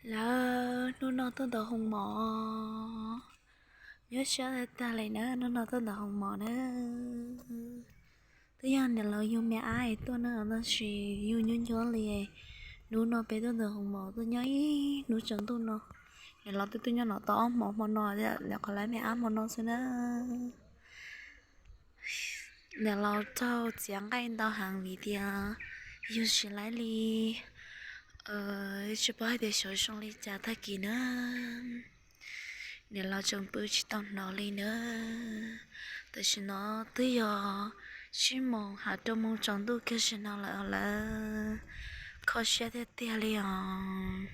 Lawv, hnub no tuaj ntawm hoo mom, nyob siab tag tag li na, hnub no tuaj ntawm hoo mom na. Twb yog niam laus yug me ab es tuaj na, tab sis yug nyuab nyuab li. Hnub no peb tuaj ntawm hoo mom tuaj nyob ib hnub tsaus ntuj no. Niam laus twb tuaj nyob no tau ob hmo, hmo no lawv qhov lawv me ab hmo no xwb na. Niam laus raug txiav nqaij ntau heev vim tias yug tsis laib li. Tsis paub hais tias xyov zoo li cas tag kis na. Niam laus tseem pw tsis tau hnov li na. Tam sim no twb yog tsib moos ha rau moos tsaus ntuj kiag sim no lawm, lawv kho siab tiag tiag li os.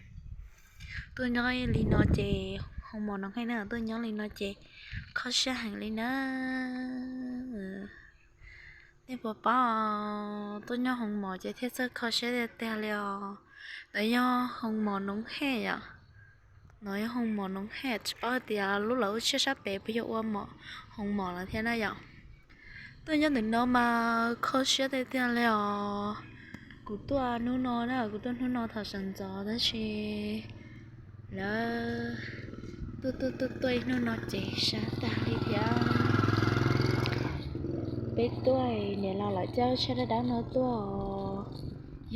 Tuaj nyob li no ces hoo mom no heej na, tuaj nyob li no ces kho siab heev li na. Nej puas paub, tuaj nyob hoo mom ces thiaj txawj kho siab tiag tiag li os. Ntawd yog hoo mom Noov Hej yom. No yog hoo mom Noov Hej, tsis paub hais tias lub lawv ua tshiab sab pem puas yog ua mom, hoo mom lawm thiab na yom. Tuaj nyob ntawm no mas kho siab tiag tiag li os. Kuv tuaj hnub no na, kuv tuaj hnub no thaum sawv ntxov tab sis lawv tuaj tuaj tuaj tuaj ib hnub no ces sab tag li thiab. Peb tuaj, niam laus lawv coj tsheb dab dab no tuaj,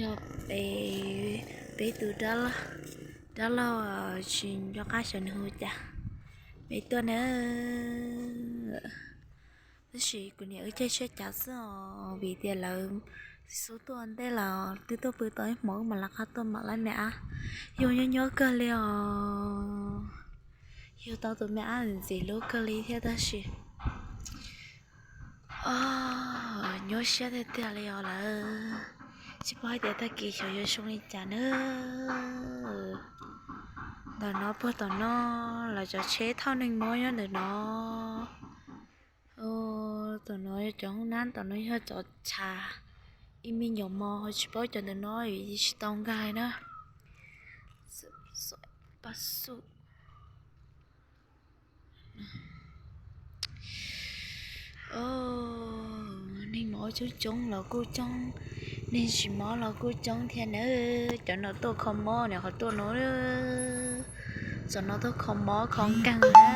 yog peb, peb tus dab laug tsis nco qab xyov nws hu cas, peb tuaj na. Tab sis kuv niam wb caij tsheb cav xwb os, vim tias lawv xub tuaj ntej los twb tuaj pw tau ib hmos wb mam lawv qab tuaj mam laib me ab. Yug nyuab nyuab kawg li os, yug tau tus me ab ntxim hlub kawg li thiab tab sis nyuaj siab tiag tiag li os lawv. Tsis paub hais tias tag kis xyov yuav zoo li cas na. Ntawm no puag tom no, lawv cov tsheb thauj neeg mob nyob ntawm no. Tom no yog cov hoob nab, tom no yog cov chav, ib me nyuam mos ho tsis paub cov ntawm no vim tsis tau nkag na. Neeg mob coob coob los kuj coob, neeg tsis mob los kuj coob thiab na. Cov no tuaj kho mob, niam qhov tuaj no, cov no tuaj kho mob kho nkeeg na.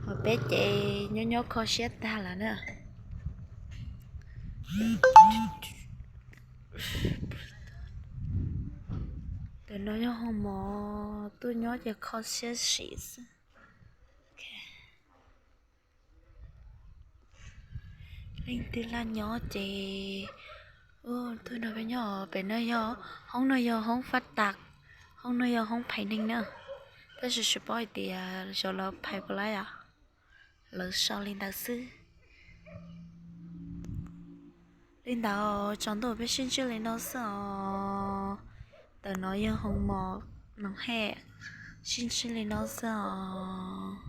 Ho peb ces nyob nyob kho siab tag lawm na. Ntawm no yog hoo mom tuaj nyob ces kho siab sim xwb. Leej twg laj nyob ces tuaj nrog peb nyob. Pem no yog, hoob no yog hoob fab tas, hoob no yog hoob phais neeg na. Tab sis tsis paub hais tias xyov lawv phais puas laib os, lawv sau li ntawd xwb. Li ntawd tsaus ntuj peb sib ntsib li no xwb os. Ntawm no yog hoo mom Noov Hej, sib ntsib li no xwb os.